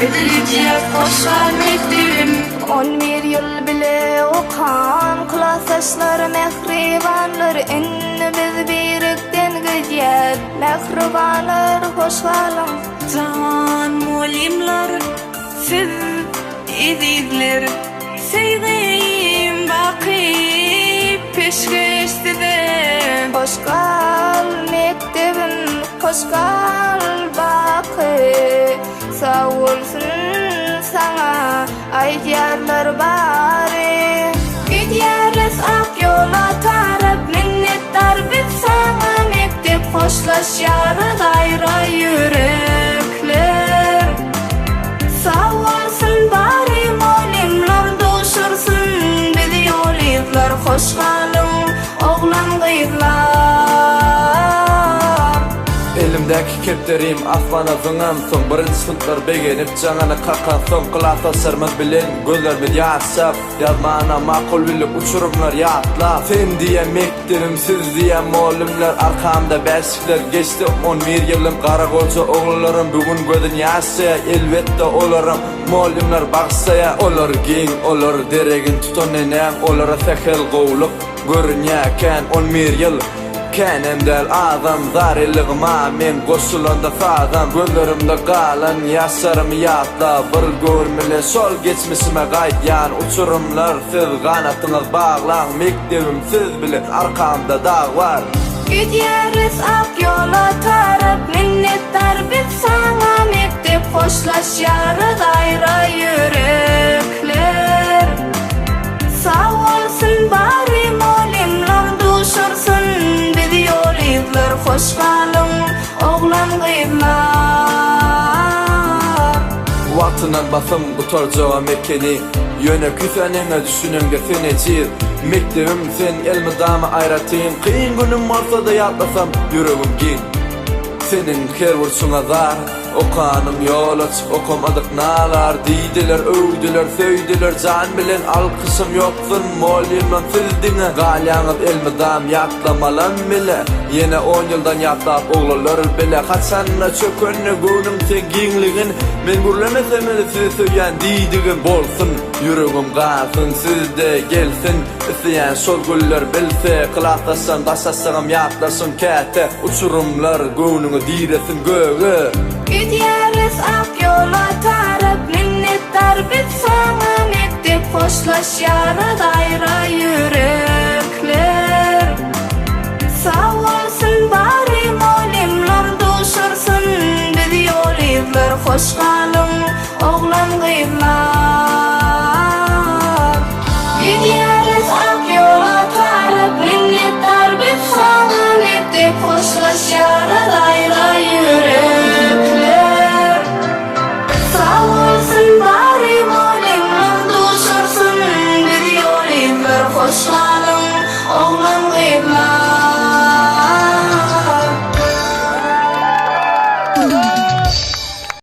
Biz gidýäs hoş gal mekdebim. On bir ýyl bile okan klasdaşlar mähribanlar indi biz birikden gidýäs mähribanlar hoş galyň. Jan mugallymlar siz ezizler söýgim baky peşgeş size. Hoş gal mekdebim hoş gal baky sag bolsun saňa aýdýarlar bary. Gidýäris ak ýola tarap minnetdar biz saňa mekdep hoşlaşýarys aýra ýürekler. Sag bolsun bary mugallymlar duşursyn bizi ýol yzlar hoş galyň oglan gyzlar. Elimdäki kepderim asmana zyňansoň Birinji synplar begenip jaňyny kakansoň Klasdaşlarymyz bilen gözlerimiz ýaşap Ýazmana makul bildik uçurymlar ýatlap Sen diýen mekdebim siz diýen mollymlar Arkamda bäşikler geçdi on bir ýylym Garagolja oglanlarym bu gün gözün ýaşaýa Elbetde olaram mollymlar bagyşlaýa Olar giň olar deregin tutan enäň Olara sähel gowluk görünýä kän on bir ýyl Känem däl azam zarylygma men goşulanda sazam Gözlerimde galan ýaşlarymy ýatla bir göwün bilen şol geçmişime gaýdýan Uçurymlar siz ganatyňyz baglaň mekdebim siz bilen arkamda dag bar. Gidýäris ak ýola tarap minnetdar biz saňa mekdep hoşlaşýarys aýra ýürekler. Sag bolsun bary molymlar duşursyn bizi ýol yzlar hoş galyň oglan gyzlar. Wagtyndan basym gutarjagam ekeni Ýöne küsäniňe düşüneňde sen ejiz Mekdebim sen elmydama aýratyn Kyn günüm bolsa-da ýatlasam ýüregim giň Seniň her burçuňa zar Okanym ýol açyk okamadyk nalar Diýdiler öwdüler söýdüler jan bilen Alkyşym ýoksun molymlam siz diňe Galýaňyz elmydam ýatlamalam bile Ýene on ýyldan ýatlap oglanlar bile Haçanda çökende göwnüň seň giňligin Men gürlemesem indi sizi söýýän diýdigim Bolsun ýüregim galsyn sizde gelsin Isleýän şol güller bilse Klasdaşlarym daş atsagam ýatlarsyň käte Uçurymlar göwnüňi diresin göge. Gidýäris ak ýola tarap minnetdar biz saňa mekdep hoşlaşýarys aýra ýürekler. Sag bolsun bary molymlar duşursyn bizi ýol yzlar hoş galyň oglan gyzlar.